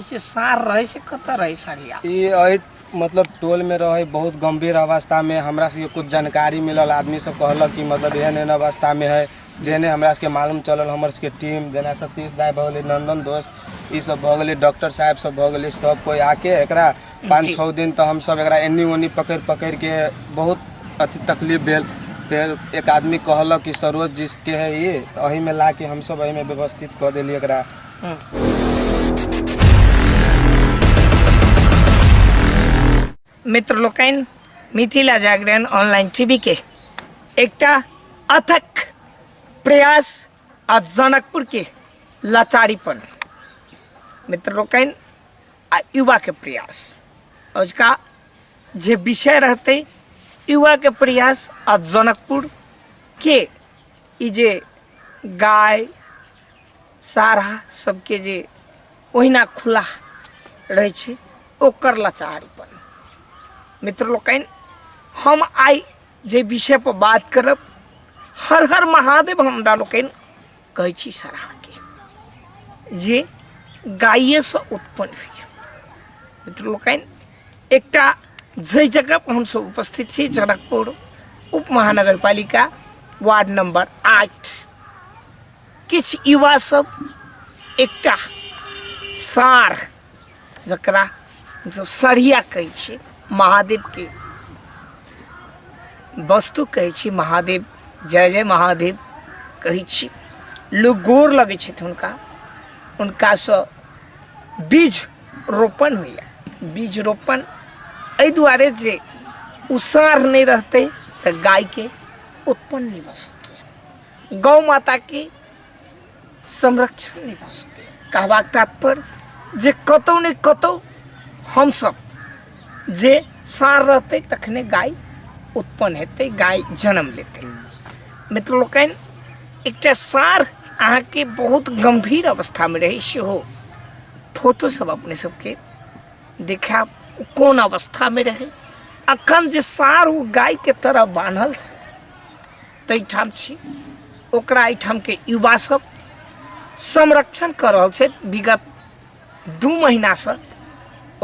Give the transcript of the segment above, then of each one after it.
से सार रहे से कतऽ रहे सरिया? ई एहि मतलब टोल में रहे बहुत गंभीर अवस्था में। हमरा सबके कुछ जानकारी मिलल, आदमी सब कहलक कि मतलब एहन एहन अवस्था में है, जेहने हमरा सबके मालूम चलल। हमर सबके टीम जेना सतीश दाय भऽ गेलै, नंदन दोस्त ई सब भऽ गेलै, डॉक्टर साहेब सब भऽ गेलै, सब कोइ आके एकरा 5 6 दिन तऽ हमसब एकरा एन्नी ओन्नी पकड़ि पकड़ि के बहुत अथी तकलीफ भेल। फेर एक आदमी कहलक कि सरोज जी के है ई, तऽ एहिमे ला के हमसब एहिमे व्यवस्थित कऽ देली एकरा। मित्र लोकनि, मिथिला जागरण ऑनलाइन टीवी के एकटा अथक प्रयास आ जनकपुर के लाचारीपन मित्र लोकनि आ युवा के प्रयास, अजुका जे विषय रहते युवा के प्रयास आ जनकपुर के ई जे गाय सारा सबके जे ओहिना खुला रहै छै ओकर लाचारीपन। मित्र लोकनि, हम आइ जे विषय पर बात करब, हर हर महादेव हमरा लोकनि कहै छी सरहाके, जे गायेसँ उत्पन्न होइए। मित्र लोकनि, एकटा जाहि जगह पर हमसब उपस्थित छी, जनकपुर उप महानगरपालिका वार्ड नंबर 8, किछु युवा सब एकटा साँढ़, जकरा हमसब सरिया कहै छियै, महादेवके वस्तु कहै छी, महादेव जय जय महादेव कहै छी, लोक गोर लगै छथि हुनका, हुनकासँ बीज रोपण होइए। बीज रोपण एहि दुआरे जे ओ साँढ़ नहि रहतै तऽ गायके उत्पन्न नहि भऽ सकैए, गौ माताके संरक्षण नहि भऽ सकैए। कहबाक तात्पर्य जे कतहु ने कतहु हमसब जे साँढ़ रहतै तखने गाय उत्पन्न हेतै, गाय जन्म लेतै। मित्र लोकनि, एकटा साँढ़ अहाँके बहुत गम्भीर अवस्थामे रहै, सेहो फोटो सब अपने सबके देखायब कोन अवस्थामे रहै। अखन जे साँढ़ ओ गायके तरह बान्हल छै ताहिठाम छी, ओकरा एहिठामके युवा सब संरक्षण कऽ रहल छथि। विगत 2 महीनासँ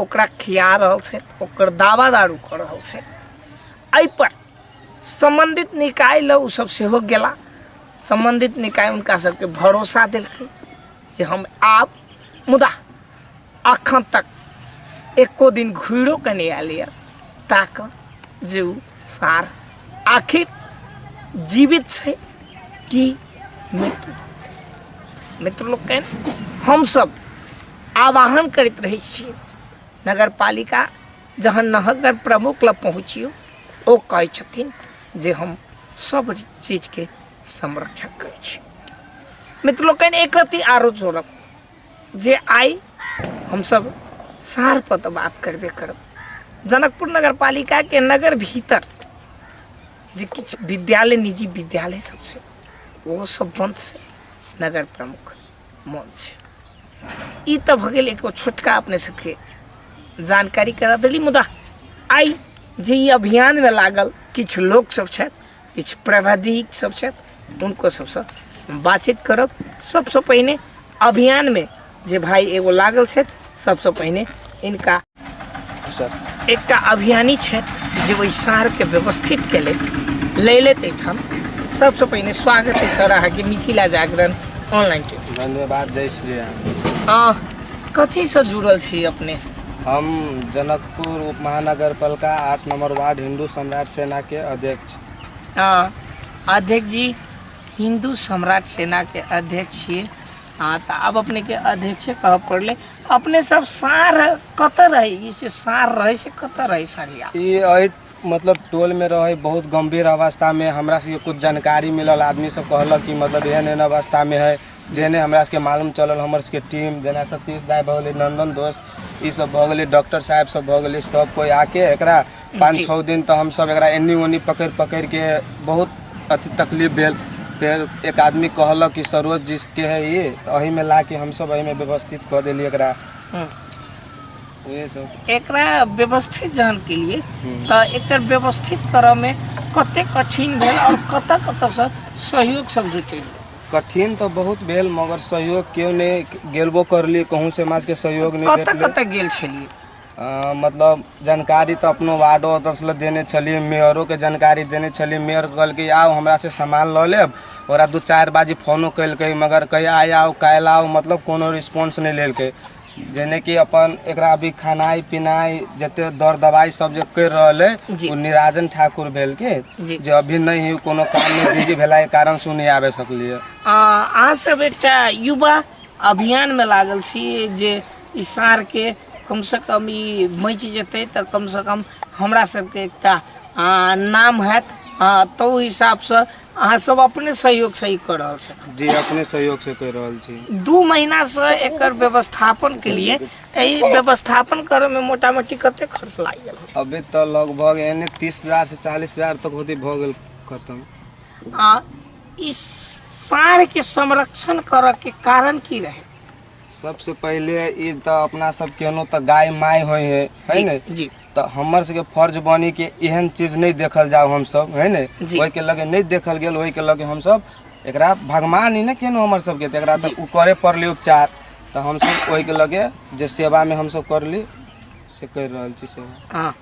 ओकरा खिया रहल छथि, ओकर दावा दारू कऽ रहल छथि। एहिपर सम्बन्धित निकाय लए ओसब सेहो गेला, सम्बन्धित निकाय हुनका सबके भरोसा देलकै जे हम आब, मुदा अखन तक एको दिन घुरियो के नहि आयल यऽ ताकऽ जे ओ सार आखिर जीवित छै कि मृत्यु। मित्र लोकनि, हमसब आवाहन करैत रहै छी नगरपालिका जहन नगर प्रमुख लग पहुँचियौ, ओ कहै छथिन जे हम सब चीजके संरक्षण करै छी। मित्र लोकनि, एक रत्ती आरो जोड़ब जे आइ हमसब सार पर तऽ बात करबे करब। जनकपुर नगरपालिकाके नगर भीतर जे किछु विद्यालय, निजी विद्यालय सब छै, ओहो सब बन्द छै, नगर प्रमुख मौन छै। ई तऽ भऽ गेल एगो छोटका अपने सबके जानकारी करा देली। मुदा आइ जे ई अभियानमे लागल किछु लोक सब छथि, किछु प्रभाधिक सब छथि, हुनको सबसँ बातचीत करब। सबसँ पहिने अभियानमे जे भाई एगो लागल छथि, सबसँ पहिने इनका सर एकटा अभियानी छथि जे ओहि साँढ़के व्यवस्थित केलथि, लेलथि एहिठाम। सबसँ पहिने स्वागत है सर अहाँके मिथिला जागरण ऑनलाइन टीवी। धन्यवाद, जय श्री राम। कथीसँ जुड़ल छी अपने? हम जनकपुर उप महानगरपालिका 8 नंबर वार्ड हिंदू सम्राट सेना के अध्यक्ष। अध्यक्ष जी, हिंदू सम्राट सेना के अध्यक्ष छियै। हाँ, तऽ आब अपने के अध्यक्ष कहऽ पड़लै। अपने सब साँढ़ कतऽ रहै? ई से साँढ़ रहै से कतऽ रहै सरिया? ई एहि मतलब टोल में रहे बहुत गंभीर अवस्था में। हमरा सबके कुछ जानकारी मिलल, आदमी सब कहलक कि मतलब एहन एहन अवस्था में है, जेहने हमरा सबके मालूम चलल। हमर सबके टीम जेना सतीश दाय भऽ गेलै, नंदन दोस्त ई सब भऽ गेलै, डॉक्टर साहेब सब भऽ गेलै, सब कोइ आके एकरा 5 6 दिन तऽ हमसब एकरा एन्नी ओन्नी पकड़ि पकड़ि के बहुत अथी तकलीफ भेल। फेर एक आदमी कहलक कि सरोज जी के है ई, तऽ एहिमे ला के हमसब एहिमे व्यवस्थित कऽ देली एकरा। उहे सब एकरा व्यवस्थित जहन केलिए तऽ एकर व्यवस्थित करऽ में कते कठिन भेल और कतऽ कतऽ से सहयोग सब जुटेलिए? कठिन तऽ बहुत भेल, मगर सहयोग केओ नहि गेलबो करली, कहूँ से हमरा सबके सहयोग नहि कतऽ भेटलै। कतऽ गेल छलियै? मतलब जानकारी तऽ अपनो वार्डो अध्यक्ष लग देने छलियै, मेयरोके जानकारी देने छलियै। मेयर कहलकै आउ हमरा से सामान लऽ लेब। ओकरा 2-4 बाजी फोनो केलकै, मगर कहै आइ आउ काल्हि आउ, मतलब कोनो रिस्पॉन्स नहि लेलकै। जेने कि अपन एकरा अभी खेनाइ पिनाइ जते दर दवाइ सब जे करि रहल है जी। ओ निराजन ठाकुर भेल के जी। जे अभी नहि है, कोनो काममे बिजी भेलाके कारण से ओ नहि आबि सकलियै। अहाँ सब एकटा युवा अभियानमे लागल छी जे ई साँढ़के कमसँ कम ई बचि जेतै तऽ कमसँ कम हमरा सबके एकटा नाम हैत, तऽ ओहि हिसाबसँ अहाँ सब अपने सहयोगसँ ई कऽ रहल छी? जी, अपने सहयोग से कर रहल छी। 2 महीनासँ एकर व्यवस्थापन के लिए, एहि व्यवस्थापन करऽमे मोटा मोटी कते खर्च लागि गेल? अभी तऽ लगभग एने 30,000 से 40,000 तक होती भऽ गेल खत्म। आ ई साँढ़के संरक्षण करऽ के कारण की रहे? सबसे पहिले ई तऽ अपना सब केनो तऽ गाय माय होइ है, है ने? जी। तऽ हमर सबके फर्ज बनी कि एहन चीज नहि देखल जाउ हमसब, है ने? जी। ओहिके लगे नहि देखल गेल, ओहिके लगे हमसब एकरा भगवान ही ने केनो हमर सबके, तऽ एकरा तऽ ओ करे पड़लै उपचार, तऽ हमसब ओहिके लगे जे सेवामे हमसब करली से करि रहल छी सेवा। हँ,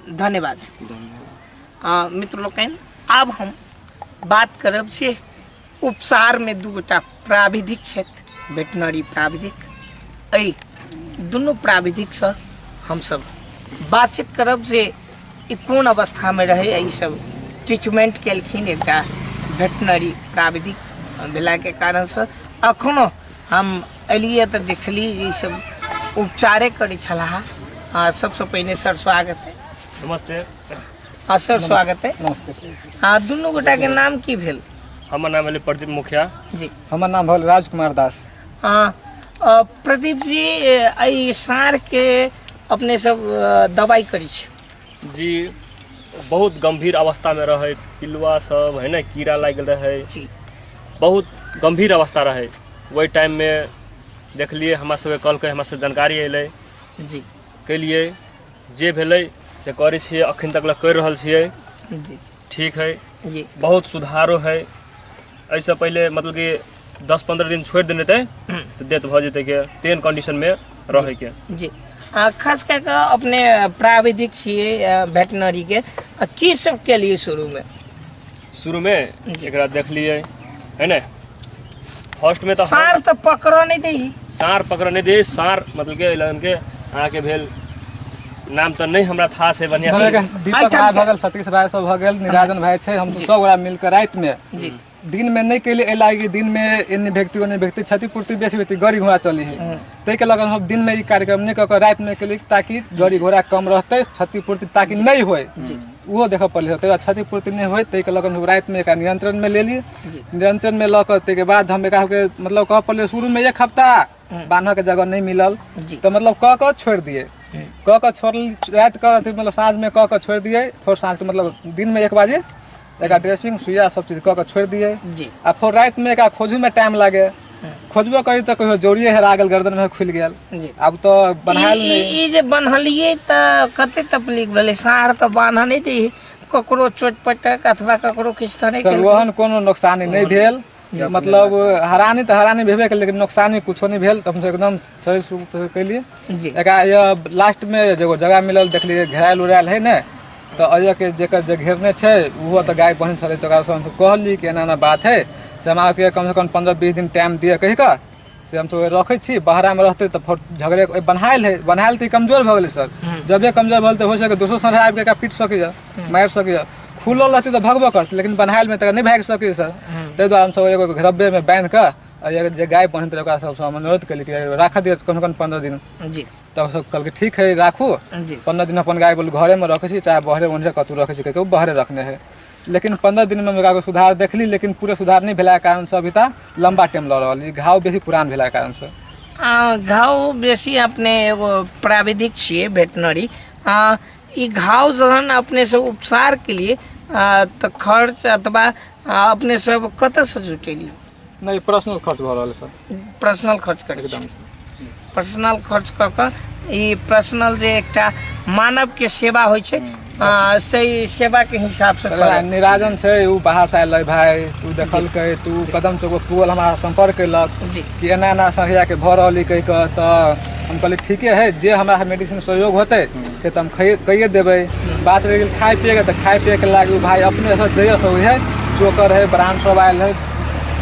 धन्यवाद। धन्यवाद। मित्र लोकनि, आब हम बात करब छी उपचारमे 2 गोटा प्राविधिक छथि, वेटनरी प्राविधिक। एहि दुनू प्राविधिकसँ हमसब बातचीत करब जे ई कोन अवस्थामे रहै, ई सब ट्रीटमेंट केलखिन। एकटा वेटनरी प्राविधिक भेलाके कारणसँ अखनो हम एलियै तऽ देखलियै जे ई सब उपचारे करै छलाह। सबसँ पहिने सर स्वागत है। नमस्ते। हाँ सर, स्वागत है। नमस्ते। हाँ, दुनू गोटा के नाम की भेल? हमर नाम भेलै प्रदीप मुखिया। जी। हमर नाम भेल राजकुमार दास। हाँ, प्रदीप जी, एहि साँढ़ के अपने सब दवाई करै छी? जी, बहुत गंभीर अवस्था में रहे, पिलुआ सब है ने, कीड़ा लागि गेल रहे। जी। बहुत गंभीर अवस्था रहे ओहि टाइम में। देखलिए, हमरा सबके कहलकै, हमरा सबके जानकारी अयलै। जी। केलिए, जे भेलै से करै छियै, अखन तक लग करि रहल छियै। जी। ठीक है। जी। बहुत सुधारो है। एहिसँ पहिले मतलब कि 10-15 दिन छोड़ि देने तऽ डेथ भऽ जेतै के तेहन कंडीशनमे रहैके। जी, खास कए कऽ अपने प्राविधिक छियै वेटनरीके, की सब केलिए शुरूमे? शुरूमे जी। एकरा देखलियै है ने, फर्स्टमे तऽ साँढ़ तऽ पकड़ऽ नहि दै। साँढ़ पकड़ नहि दे। साँढ़ मतलब कि एहि लगनके अहाँके भेल, नाम तऽ नहि हमरा था छै बढ़िआँ से। दीपक एहिठाम भाई भऽ गेल, सतीश भाई सब भऽ गेल, निराजन भाई छै, हम सब गोरा मिलके रातिमे। जी। दिन में नहीं कैले एहि लागी दिन में एन्ने व्यक्ति ओन्ने व्यक्ति क्षतिपूर्ति बेसी होती, गाड़ी घोड़ा चली है, ताहिके लऽ कऽ हम दिन में ई कार्यक्रम नहि कऽ कऽ रातिमे केली ताकि गाड़ी घोड़ा कम रहतै, क्षतिपूर्ति ताकि नहि होय, ओहो देखऽ पड़लै। ताहि दुआरे क्षतिपूर्ति नहि होय ताहिके लऽ कऽ हम रातिमे एकरा नियंत्रणमे लेली। नियंत्रणमे लऽ कऽ ताहिके बाद हम एकरा सबके मतलब कहऽ पड़लै, शुरूमे एक हफ्ता बान्हऽके जगह नहि मिलल। जी। तऽ मतलब कऽ कऽ छोड़ि दियै, कऽ कऽ छोड़ली राति कऽ, अथी मतलब साँझमे कऽ कऽ छोड़ि दियै। फेर साँझके मतलब दिनमे 1 बजे एकरा ड्रेसिंग सुइया सब चीज कऽ कऽ छोड़ि दियै। जी। आ फेर रातिमे एकरा खोजूमे टाइम लागे, खोजबो करी तऽ कहियो जोड़िए हेरा गेल, गर्दनमे खुलि गेल। जी। आब तऽ बन्हायल ई नहि। ई जे बन्हलियै तऽ कते तकलीफ भेलै? साँढ़ तऽ बान्हऽ नहि दै, ककरो चोट पटक अथवा ककरो किछु तऽ नहि सर? केलकै? ओहन कोनो नोकसानी नहि भेल, मतलब हरानी तऽ हरानी भेबे केलै, लेकिन नोकसानी कुछो नहि भेल। हम एकदम सही से केलियै। जी। एकरा लास्टमे एगो जगह मिलल, देखलियै घेरायल उड़ायल है ने, तऽ एहिके जेकर जे घेरने छै ओहो तऽ गाय बहिन छलै, तऽ ओकरा हम कहली कि एना एना बात है, से हमरा आरके कमसँ कम 15-20 दिन टाइम दिअ कहि कऽ से हमसब रखै छी। बहरामे रहतै तऽ फेर झगड़े, बन्हायल है, बन्हायल तऽ ई कमजोर भऽ गेलै सर। जबे कमजोर भऽ गेल तऽ हो सकै दोसर साँढ़ आबिके एकरा पीट सकैए, मारि सकैए। खुलल रहतै तऽ भगबो करतै, लेकिन बन्हायलमे तऽ नहि भागि सकैए सर। ताहि दुआरे हमसब एगो घेरब्बेमे बान्हि कऽ आ एगो जे गाय बन्हैत रहै ओकरा सबसँ हम अनुरोध केली कि राखऽ दिअ कमसँ कम 15 दिन। जी। तब सब कहलकै ठीक है, राखू। जी। 15 दिन अपन गाय बोल घरेमे रखै छी चाहे बहरे ओन्हरे कतहु रखै छी कहिके, ओ बहरे रखने है। लेकिन 15 दिनमे हम ओकरा सुधार देखली, लेकिन पूरा सुधार नहि भेलाके कारणसँ अभी तक लम्बा टाइम लऽ रहल ई घाव बेसी पुरान भेलाके कारणसँ। घाव बेसी, अपने एगो प्राविधिक छियै वेटनरी, ई घाव जहन अपने सब उपचार के लिए तऽ खर्च अथवा अपने सब कतऽसँ जुटेली? नहि, पर्सनल खर्च भऽ रहल है सर। पर्सनल खर्च करै छी? पर्सनल खर्च कऽ कऽ ई पर्सनल जे एकटा मानवके सेवा होइ छै, सही सेवाके हिसाबसँ करब। निराजन छै, ओ बाहर से आयल रहै भाय, ओ देखलकै तऽ ओ कदम चौक पर पुगल, हमरा सम्पर्क केलक कि एना एना सढ़ियाके भऽ रहल है कहि कऽ। तऽ हम कहलियै ठीके है, जे हमरा मेडिसिन सहयोग होतै से तऽ हम कहिए देबै। बात रहि गेल खाय पियैके, तऽ खाय पियैके लागि ओ भाय अपने से जइए उहे चोकर है, ब्रांड सब आयल है,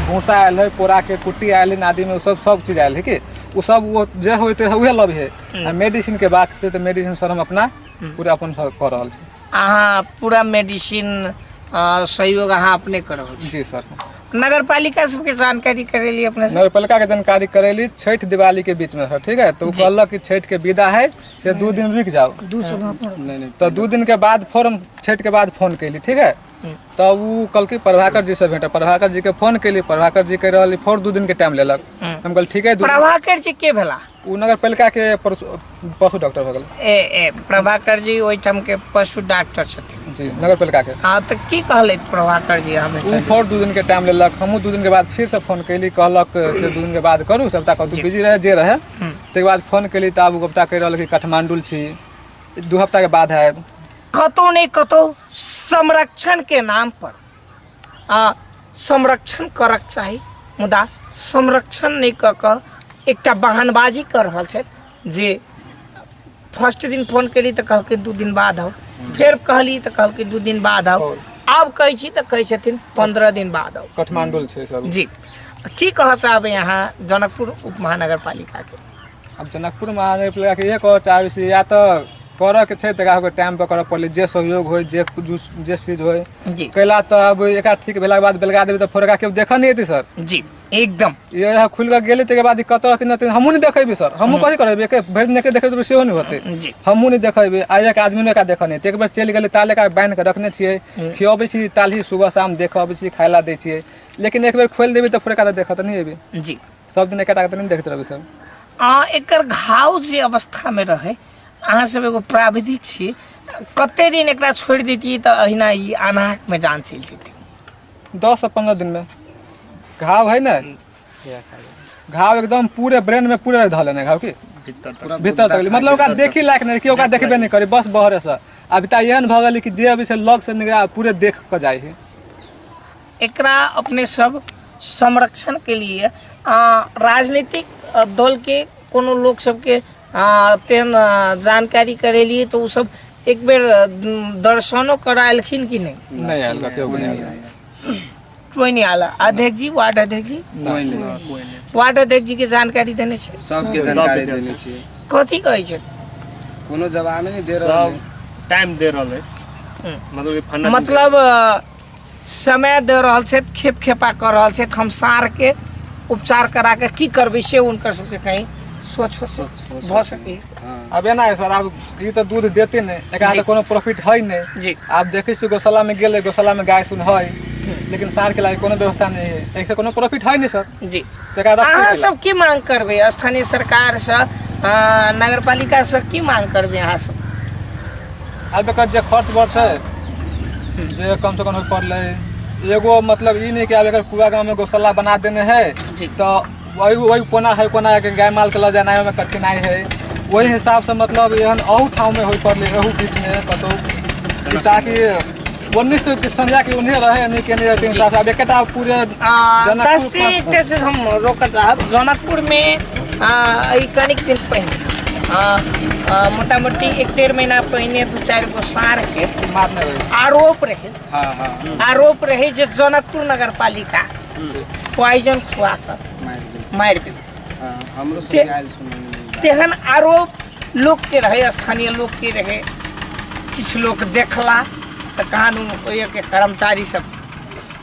भूसा आयल है, पोराके कुट्टी आयल है, नादीमे ओ सब सब चीज आयल है कि ओ सब ओ जे होइते है उहे लबे। आ मेडिसिन के बात छै तऽ मेडिसिन सर हम अपना पूरा अपन सर कऽ रहल छी। अहाँ पूरा मेडिसिन सहयोग अहाँ अपने कऽ रहल छी? जी सर। नगर पालिका सबके जानकारी करेली अपने सब? नगरपालिका के जानकारी करेली छठ दिवाली के बीच में सर, ठीक है। तो ओ कहलक कि छठ के विदा है से 2 दिन रुक जाओ। नहीं नहीं। तो 2 दिन के बाद फोन हम छठ के बाद फोन कैली, ठीक है। तब ओ कहलकै प्रभाकर जी से भेंट, प्रभाकर जी के फोन कैली, प्रभाकर जी कहि रहल फेर 2 दिन के टाइम लेलक। हम कहली ठीक है। प्रभाकर जी के भेला? ओ नगरपालिका के पशु डॉक्टर भऽ गेल। ए ए प्रभाकर जी ओहिठाम के पशु डॉक्टर छथिन? जी, नगरपालिका के। हाँ, तऽ की कहले प्रभाकर जी? अहाँ ओ भेटल? फेर 2 दिन के टाइम लेलक। हमहूँ 2 दिन के बाद फिर से फोन कैली, कहलक से 2 दिन के बाद करू, सबटा कतहु बिजी रहे जे रहे। ताहिके बाद फोन कैली तऽ आब ओ गोप्ता कहि रहल कि काठमांडू छी, 2 हफ्ता के बाद आयब। कतौ नहि कतौ संरक्षण के नाम पर संरक्षण करक चाही, मुदा संरक्षण नहि कऽ कऽ एकटा बहानबाजी कऽ रहल छथि जे फर्स्ट दिन फोन केली तऽ कहलकै 2 दिन बाद आउ, फेर कहली तऽ कहलकै 2 दिन बाद आउ, आब कहै छी तऽ कहै छथिन 15 दिन बाद आउ। काठमांडू छै सब। जी, की कहऽ चाहबै अहाँ जनकपुर उप महानगरपालिका के? आब जनकपुर महानगरपालिका के इएह कहऽ चाहबै छी, या तऽ करऽ के छै तऽ एकरा टाइम पर करऽ पड़लै, जे सहयोग होइ, जे जे चीज होइ कैला। तऽ अब एकरा ठीक भेलाके बाद बेलगा देबै तऽ फेर एकरा केओ देखऽ नहि एतै सर। जी एकदम। इएह खुलि कऽ गेलै ताहिके बाद ई कतऽ रहतै नहि रहतै हमहूँ नहि देखेबै सर। हमहूँ कथी करेबै, एके भरि दिन एके देखेबै सेहो नहि होतै। हमहूँ नहि देखेबै आ एक आदमी नहि एकरा देखऽ नहि एतै। एक बेर चलि गेलै ताले एकरा बान्हि कऽ रखने छियै, खियबै छी ताल ही सुबह शाम देखऽ अबै छी, खाय लए दै छियै, लेकिन एक बेर खोलि देबै तऽ फेर एकरा देखऽ तऽ नहि एबै। जी। सब दिन एकेटा तऽ नहि देखैत रहबै सर। एकर घाव जे अवस्थामे रहै, अहाँ सब एगो प्राविधिक छी, कते दिन एकरा छोड़ि दैतियै तऽ अहिना ई अनाहकमे जान चलि जेतै? 10 से 15 दिन में घाव है ना, घाव एकदम पूरे ब्रेन में पूरे धऽ लेने घाव की भीतर तक, मतलब ओकरा देखी लायक नहीं कि ओकरा देखबे नहीं करी, बस बहरे से। अभी तऽ एहन भऽ गेलै कि जे अभी से लग से निकला पूरे देख कऽ जाइ है। एकरा अपने सब संरक्षण के लिए राजनीतिक दल के कोनो लोक सबके तेहन जानकारी करेलिए तऽ ओ सब एक बेर दर्शनो कराएलखिन कि नहीं? नहीं आयल, केओ नहीं आयल। कोई नहीं आला। अध्यक्ष जी, वार्ड अध्यक्ष जी? कोई नहीं। वार्ड अध्यक्ष जी के जानकारी देने छै? सबके जानकारी देने छियै। कथी कहै छै? कोनो जवाब नहीं दे रहल सब टाइम दे रहल है, मतलब कि फन्ना दिन मतलब समय दे रहल छथि, खेप खेपा कऽ रहल छथि। हम साँढ़के उपचार करा के की करबै से हुनकर सबके कहीं सोच भऽ सकै। हाँ। अब एना है सर, आब ई तऽ दूध देते नहि, एकरा जी। तऽ कोनो प्रॉफिट है नहि। जी। आब देखै छियै गौशाला में गेलै, गौशाला में गाय सुन है, लेकिन साँढ़ के लागि कोनो व्यवस्था नहीं है, एहिसँ कोनो प्रॉफिट है नहीं सर। जी। तऽ एकरा रखतै अहाँ केला? सब की मांग करबै स्थानीय सरकारसँ, नगरपालिकासँ की मांग करबै अहाँ सब? आब एकर जे खर्च बर्च है जे कम से कम होइ पड़लै एगो, मतलब ई नहीं कि आब एकर पूरा गाँव में गौशाला बना देने है जी। तऽ वही वही कोना है, कोना के गाय माल के लऽ जेनाइ ओहिमे कठिनाइ है। ओहि हिसाब से मतलब एहन अहू ठाम में होइ पड़लै, एहू बीच में कतहु, कि ताकि ओन्नी से कि संध्या के ओन्ने रहे नहीं के नहीं रहते हिसाब से। आब एकेटा पूरे जनकपुर दस एकटा चीज हम रोकऽ चाहब। जनकपुरमे एहि कनिक दिन पहिने मोटामोटी 1-1.5 महीना पहिने 2-4 गो साँढ़के मारने रहे आरोप रहे। हाँ हाँ। आरोप रहे जे जनकपुर नगरपालिका पॉइजन खुआ कऽ मारि देल। मारि देल। हाँ, हमरो सब आयल सुनल। तेहन आरोप लोकके रहे, स्थानीय लोकके रहे। किछु लोक देखला तऽ कहाँ ओहिके कर्मचारी सब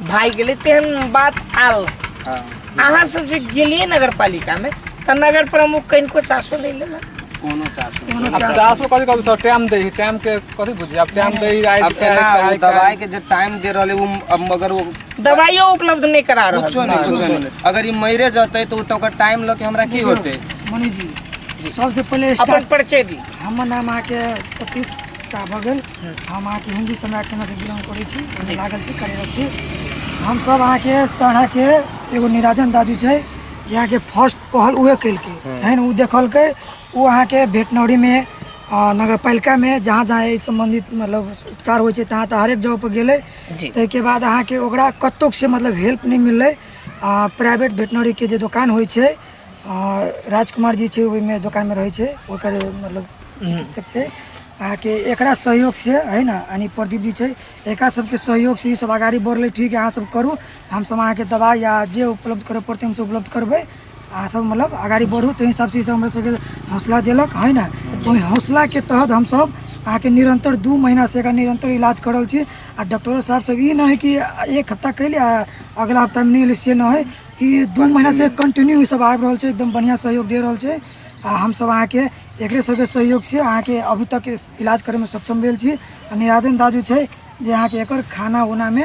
भागि गेलै, तेहन बात आयल। हाँ। अहाँ सब जे गेलियै नगरपालिकामे तऽ नगर प्रमुख कनिको चासो नहि लेलक? कोनो चासो आब चासो कथी कभी सर, टाइम दै टाइम के कथी बुझी, आब टाइम दै आइ अब एना ओ दवाई के जे टाइम दे रहले वो अब मगर वो दवाइयो उपलब्ध नहीं करा रहल। कुछो नहीं, कुछो नहीं। अगर ई मरे जतै तऽ ओ तऽ ओकर टाइम लऽ के हमरा की होतै? मनीष जी, सबसे पहिले अपन स्टार्ट परिचय दी। हमर नाम अहाँके सतीश शाह भऽ गेल। हम अहाँके हिन्दू सम्राट सेनासँ बिलोंग करै छी, ओहिमे लागल छी, कार्यरत छी। हमसब अहाँके साढ़ाके एगो निराजन दाजू छै जे अहाँके फर्स्ट पहल उहे केलकै एहन, ओ देखलकै, ओ अहाँके भेटनरीमे नगरपालिकामे जहाँ जहाँ एहि सम्बन्धित मतलब उपचार होइ छै तहाँ तऽ हरेक जगहपर गेलै। ताहिके बाद अहाँके ओकरा कतहुसँ मतलब हेल्प नहि मिललै। प्राइवेट वेटनरीके जे दोकान होइ छै, राजकुमार जी छै ओहिमे दोकानमे रहै छै, ओकर मतलब चिकित्सक छै अहाँके, एकरा सहयोगसँ है ने, यानी प्रदीप जी छै, एकरा सबके सहयोगसँ ई सब अगाडि बढ़लै। ठीक है, अहाँ सब करू, हमसब अहाँके दबाइ या जे उपलब्ध करऽ पड़तै हमसब उपलब्ध करबै, अहाँ सब मतलब अगाडि बढ़ू। ताहि हिसाबसँ ई सब हमरा सबके हौसला देलक है ने। ओहि हौसलाके तहत हमसब अहाँके निरन्तर 2 महीनासँ एकरा निरन्तर इलाज करल छी। आ डॉक्टरो साहब सब ई नहि है कि एक हफ्ता कैली आ अगला हफ्तामे नहि एलै, से नहि है। ई 2 महीनासँ कंटिन्यू ई सब आबि रहल छै, एकदम बढ़िआँ सहयोग दे रहल छै। आ हमसब अहाँके एकरे सबके सहयोगसँ अहाँके अभी तक इलाज करैमे सक्षम भेल छी। आ निराजन दाजू छै जे अहाँके एकर खाना उनामे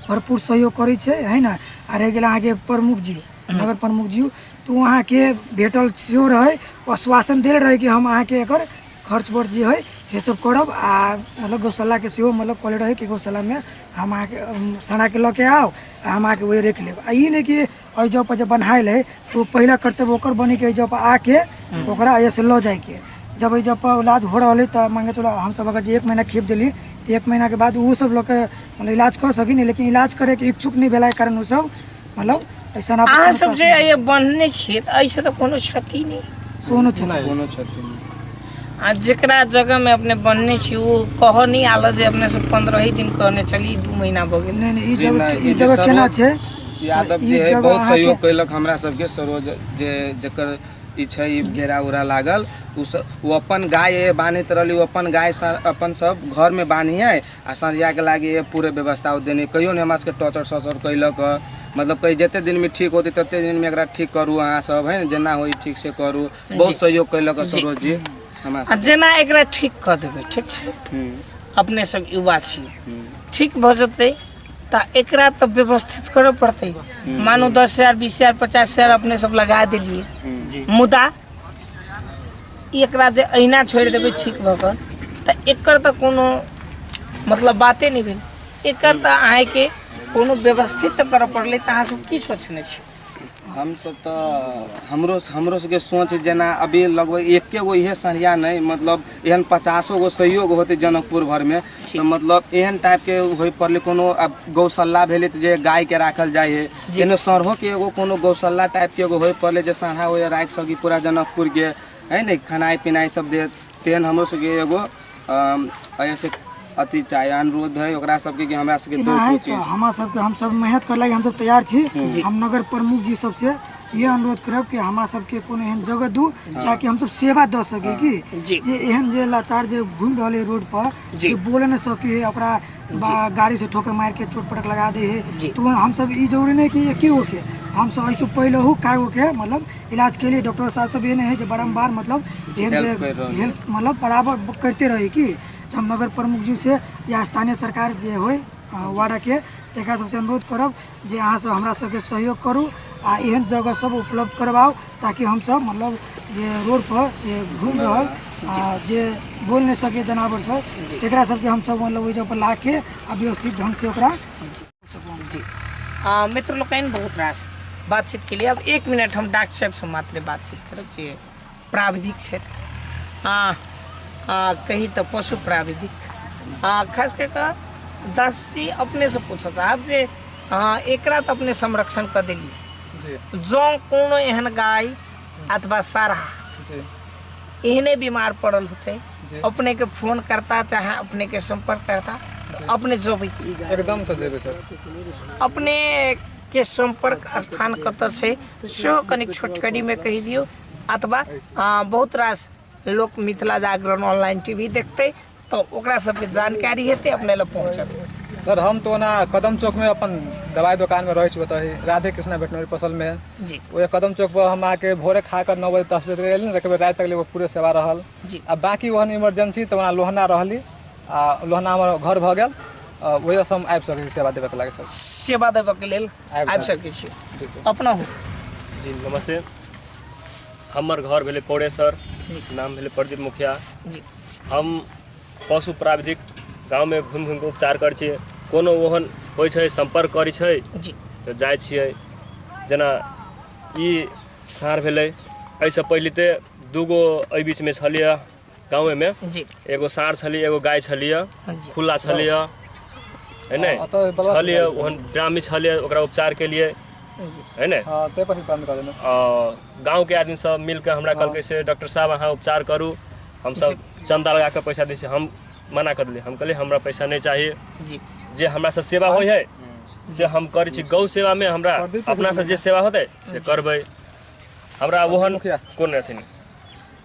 भरपूर सहयोग करै छै है ने। आ रहि गेल अहाँके प्रमुख जी, नगर प्रमुख जी, तऽ ओ अहाँके भेटल सेहो रहै, आश्वासन देल रहै कि हम अहाँके एकर खर्च वर्च जे हइ से सब करब। आ मतलब गौशालाके सेहो मतलब कहले रहै कि गौशालामे हम अहाँके सनाके लऽ के आउ आ हम अहाँके ओहि राखि लेब। आ ई नहि कि एहि जगहपर जे बन्हायल हइ तऽ ओ पहिला कर्तव्य ओकर बनै कि एहि जगहपर आके ओकरा एहिसँ लऽ जाइके। जब एहि जगहपर इलाज हो रहल हइ तऽ मानिके चलू हमसब अगर जे 1 महीना खेप देली तऽ 1 महीनाके बाद ओहो सब लऽ के मतलब इलाज कऽ सकी ने, लेकिन इलाज करैके इच्छुक नहि भेलाके कारण ओसब मतलब ऐसा अहाँ सब जे ये बन्हने छियै तऽ एहिसँ तऽ कोनो क्षति नहि, कोनो क्षति नहि, कोनो क्षति नहि। आ जेकरा जगहमे अपने बन्हने छी ओ कहऽ नहि आयल जे अपने सब 15 ही दिन कहने चली, 2 महीना भऽ गेल। नहि नहि, ई जगह ई जगह केना छै, यादव जे है बहुत सहयोग कैलक हमरा सबके। सरोज जे जकर ई छै ई घेरा उरा लागल, ओ अपन गाय बान्हैत रहली, ओ अपन गाय अपन सब घरमे बान्हिए आ सँझियाके लागि पूरे व्यवस्था ओ देने, कहियो नहि हमरा सबके टॉर्चर सॉर्चर कैलक। मतलब कही जते दिनमे ठीक होतै तते दिनमे एकरा ठीक करू अहाँ सब है ने, जेना होइ ठीक से करू, बहुत सहयोग कैलक सरोज जी हमरा। आ जेना एकरा ठीक कऽ देबै, ठीक छै, अपने सब युवा छी, ठीक भऽ जेतै तऽ एकरा तऽ व्यवस्थित करऽ पड़तै। मानू 10,000 20,000 50,000 अपने सब लगा देलियै, मुदा एकरा जे अहिना छोड़ि देबै ठीक भऽ कऽ तऽ एकर तऽ कोनो मतलब बाते नहि भेल। एकर तऽ अहाँके कोनो व्यवस्थित तऽ करऽ पड़लै। तऽ अहाँ सब की सोचने छी? हमसब तऽ हमरो सबके सोच जेना अभी लगभग एके गो इहे सरिया नहि, मतलब एहन 50 गो सहयोग होतै जनकपुर भरमे तऽ मतलब एहन टाइपके होइ पड़लै। कोनो अब गौशाला भेलै तऽ जे गायके राखल जाइ है, एने सढ़ोके एगो कोनो गौशाला टाइपके एगो होइ पड़लै जे सढ़ा होइ राखि सकी पूरा जनकपुरके है ने, खेनाइ पिनाइ सब देत। तेहन हमरो सबके एगो ऐसे अथी चाही, अनुरोध है ओकरा सबके कि हमरा सबके दो चीज। हमरा सबके हमसब मेहनत करे लागी हमसब तैयार छी। हम नगर प्रमुख जी सबसे ये अनुरोध करब कि हमरा सबके कोनो एहन जगह दू ताकि हमसब सेवा दऽ सकी कि जे एहन जे लाचार जे घूमि रहल है रोड पर, जे बोले नहि सकी है, ओकरा गाड़ी से ठोकर मारि के चोट पटक लगा दे है, तो हमसब ई जरूरी नहीं कि एके गो के हमसब ऐसे पहले काय गो के मतलब इलाज के लिए डॉक्टर साहब सब ये नहीं है जे बारम्बार मतलब एहन जे हेल्प मतलब बराबर करते रहे कि हम नगर प्रमुख जी से या स्थानीय सरकार जे होइ वार्डके तकरा सबसे अनुरोध करब जे अहाँ सब हमरा सबके सहयोग करू आ एहन जगह सब उपलब्ध करवाउ ताकि हमसब मतलब जे रोड पर जे घूमि रहल आ जे बोल नहि सकै जनावर सब तकरा सबके हमसब मतलब ओहि जगह पर लाके आ व्यवस्थित ढंग से ओकरा जी। मित्र लोकनि बहुत रास बातचीत के लिए अब 1 मिनट हम डॉक्टर साहब से मात्र बातचीत करब जे प्राविधिक क्षेत्र कही तऽ पशु प्राविधिक, खास कऽ कऽ दास जी अपने से पूछऽ चाहब जे एकरा तऽ अपने संरक्षण कऽ देलियै, जँ कोनो एहन गाय अथवा सारहा एहने बीमार पड़ल होतै, अपने के फोन करता चाहे अपने के संपर्क करता, अपने जेबै? एकदम से जेबै सर। अपने के संपर्क स्थान कतऽ छै सेहो कनिक छोटकरीमे कहि दियौ, अथवा बहुत रास लोक मिथिला जागरण ऑनलाइन टीवी देखतै तऽ ओकरा सबके जानकारी हेतै, अपने लग पहुँचत। सर हम तो ओना कदम चौक में अपन दवाई दुकान में रहै छी, ओतऽ राधे कृष्णा वेटनरी पसल में जी। ओहि कदम चौक पर हम आके भोरे खा कर 9 बजे 10 बजे एली ने, देखबै राति तक ले पूरे सेवा रहल जी। आ बाकी ओहन इमरजेंसी तऽ ओना लोहना रहली आ लोहना हमर घर भऽ गेल, ओहिसँ हम आबि सकै छी सेवा देबऽके लागि सर। सेवा देबऽके लेल आबि सकै छी अपना हो। जी नमस्ते, हमर घर भेलै पौड़ेसर, नाम भेलै प्रदीप मुखिया जी। हम पशु प्राविधिक गाँवमे घुमि घुमि कऽ उपचार करै छियै, कोनो ओहन होइ छै सम्पर्क करै छै जी तऽ जाइ छियै। जेना ई साँढ़ भेलै, एहिसँ पहिले तऽ 2 गो एहि बीचमे छलैए गाँवे में जी। एगो साँढ़ छली, एगो गाय छलियै, जी। खुला छलियै, है ने, अतऽ छलियै ओहन ड्रामी छलियै, ओकरा उपचार के लिए, है ने। हाँ, ताहि पर बंद कऽ देने। गाँव के आदमी सब मिल के हमरा कहलकै से डॉक्टर साहब अहाँ उपचार करू, हमसब चंदा लगा के पैसा दै छी। हम मना कर देलियै, हम कहलियै हमरा पैसा नहीं चाहिए जी। जे हमरा से सेवा होइ है से हम करै छी। गौ सेवा में हमरा अपना से जे सेवा होतै से करबै, हमरा ओहन कोन अथी नहि।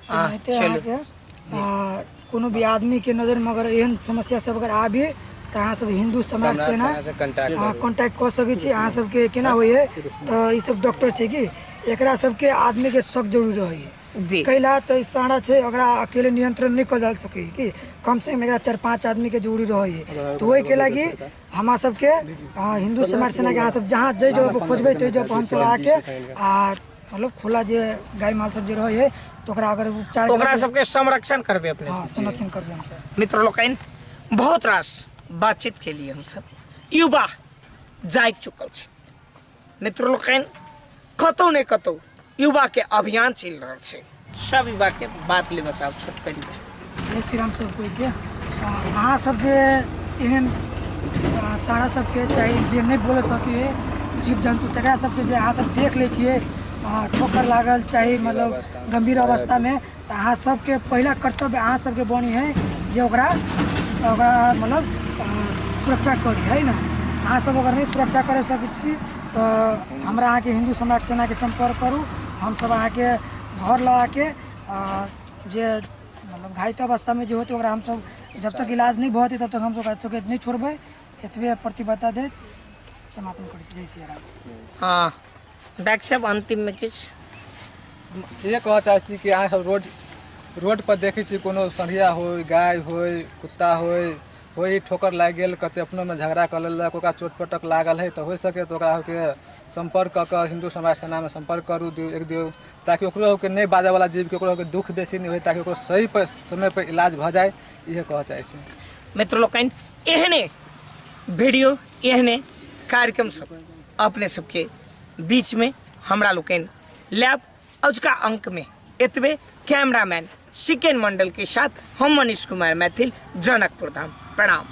एनाहिते चलू। अहाँके कोनो भी आदमी के नजर में अगर एहन समस्या सब अगर आबे तऽ अहाँ सब हिन्दू समाज सेना से कांटेक्ट अहाँ कॉन्टैक्ट कऽ सकै छी। अहाँ सबके केना होइए तऽ ई सब डॉक्टर छै कि एकरा सबके आदमी के शक जरूरी रहैए। जी। कैला तऽ ई साँढ़ा छै, ओकरा अकेले नियंत्रण नहि कऽ जा सकै कि कम से कम एकरा 4-5 आदमी के जरूरी रहैए। तऽ ओहिके लागि हमरा सबके हिन्दू समाज सेना के अहाँ सब जहाँ जाहि जगह पर खोजबै ताहि जगह पर हमसब आके आ मतलब खुला जे गाय माल सब जे रहैए तऽ ओकरा अगर उपचार ओकरा सबके संरक्षण करबै अपने हाँ, संरक्षण करबै हमसब। मित्र लोकनि, बहुत रास बातचीत के लिए हमसब युवा जागि चुकल छी। मित्र लोकनि, कतौ ने कतौ युवा के अभियान चलि रहल छै। सब युवा के बात ले बचाव छोट करी। जय श्री राम सब कोई के। अहाँ सब जे एहन सारा सबके चाहे जे नहि बोल सके जीव जन्तु तकरा सबके जे अहाँ सब देख लै छियै ठोकर लागल चाहे मतलब गंभीर अवस्था में, तऽ अहाँ सबके पहिला कर्तव्य अहाँ सबके बनी है जे ओकरा ओकरा मतलब सुरक्षा करी, है ना। अहाँ सब अगर नहीं सुरक्षा कर सकै छी तऽ हमरा अहाँके हिन्दू सम्राट सेनाके सम्पर्क करू। हमसब अहाँके घर लऽ आके जे मतलब घायल अवस्था में जे होतै ओकरा हमसब जब तक इलाज नहीं भऽ जेतै तब तक हमसब ओकरा सबके नहीं छोड़बै। एतबे प्रतिबद्धता दैत समापन करै छी। जय श्री राम। हाँ डॉक्टर साहब, अंतिम में किछु इहे कहऽ चाहै छी कि अहाँ सब रोड पर देखै छी कोनो सढ़िया होय, गाय होय, कुत्ता होय, होय ठोकर लागि गेल, कते अपनोमे झगड़ा कऽ लेलक, ओकरा चोट पटक लागल है तऽ होइ सके तऽ ओकरा के सम्पर्क कऽ कऽ हिन्दू समाज सेनामे सम्पर्क करू एक दियौ, ताकि ओकरो के नहि बाजऽवला जीवके ओकरो के दुःख बेसी नहि होइ, ताकि ओकरो सही पर समय पर इलाज भऽ जाय। इहे कहऽ चाहै छी। मित्र लोकनि, एहने वीडियो एहने कार्यक्रम सब अपने सबके बीच में हमरा लोकनि लैब। अजुका अंक में एतबे। कैमरामैन सिकेन मंडल के साथ हम मनीष कुमार मैथिल, जनकपुर धाम। प्रणाम।